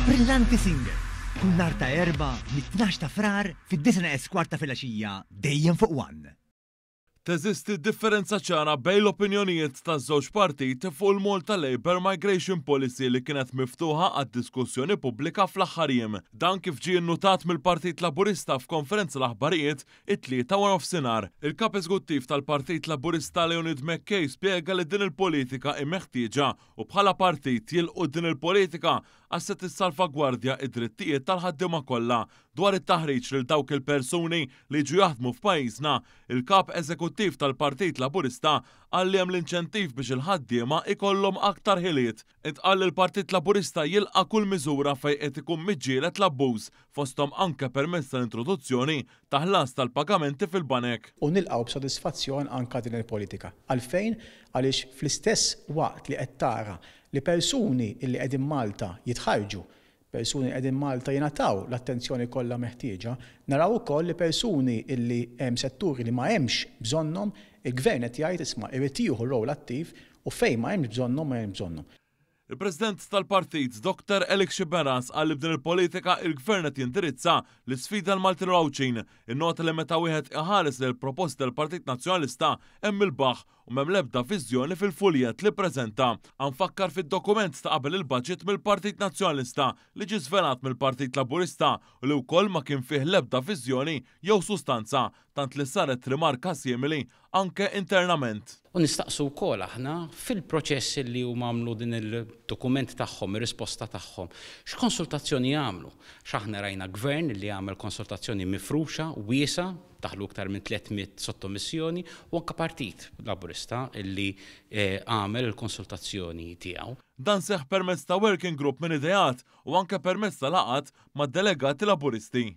Brillanti Singers, kull nhar ta' Erbgħa mit-12 ta' Frar fid-9:15 ta' filgħaxija dejjem fuq One. Teżisti differenza ċara bejn l-opinjonijiet taż-żewġ partiti fuq il-Malta Labour Migration Policy li kienet miftuħa għad-diskussjoni pubblika fl-aħħar jiem. Dan kif ġie nnutat mill-Partit Laburista f'konferenza l-aħbarijiet it-Tlieta waranofsinhar. Il-Kap Eżekuttiv tal-Partit Laburista Leonid McKay spjega li din il-politika hi meħtieġa u bħala partit jilqu din il-politika għax se tissalvagwardja id-drittijiet tal-ħaddiema kollha. Dwar it-taħriġ lil dawk il-persuni li jiġu jaħdmu f'pajjiżna, il-Kap Eżekuttiv tal-Partit Laburista qal li hemm l-inċentiv biex il-ħaddiema ikollhom aktar ħiliet. Intqal li l-Partit Laburista jilqa' kull miżura fejn qed ikun miġġieled l-abbuż, fosthom anke permezz tal-introduzzjoni ta' ħlas tal-pagamenti fil-banek. U nilqgħu b'sodisfazzjon anke din il-politika. Għalfejn? Għaliex fl-istess waqt li qed tara li persuni illi qegħdin Malta jitħarrġu, persuni li qegħdin Malta jingħataw l-attenzjoni kollha meħtieġa, naraw ukoll li persuni illi hemm setturi li ma hemmx bżonnhom, il-Gvern qed jgħid isma' irid jieħu role attiv u fejn ma hemmx bżonnhom ma hemmx bżonnhom. Il-President tal-Partit, Dr Alex Sciberras qal li b'din il-politika il-Gvern qed jindirizza l-isfida l-Maltin u l-Għawdxin. Innota li meta wieħed iħares lejn il-proposti tal-Partit Nazzjonalista hemm il-baħħ u m'hemm l-ebda viżjoni fil-fuljett li ppreżenta. Hawn fakkar fid-dokument ta' qabel il-budget mill-Partit Nazzjonalista li ġie żvelat mill-Partit Laburista u li wkoll ma kien fih l-ebda viżjoni jew sustanza, tant li saret rimarka simili anke internament. U nistaqsu wkoll aħna fil-proċess li huma għamlu din il-dokument tagħhom, ir-risposta tagħhom, x'konsultazzjoni għamlu? X'aħna rajna gvern li għamel konsultazzjoni mifruxa, wiesgħa, daħlu iktar minn 300 sottomissjoni, u anke Partit Laburista li għamel il-konsultazzjoni tiegħu. Dan seħħ permezz ta' working group minn ideat u anke permezz ta' laqgħat mad-delegati Laburisti.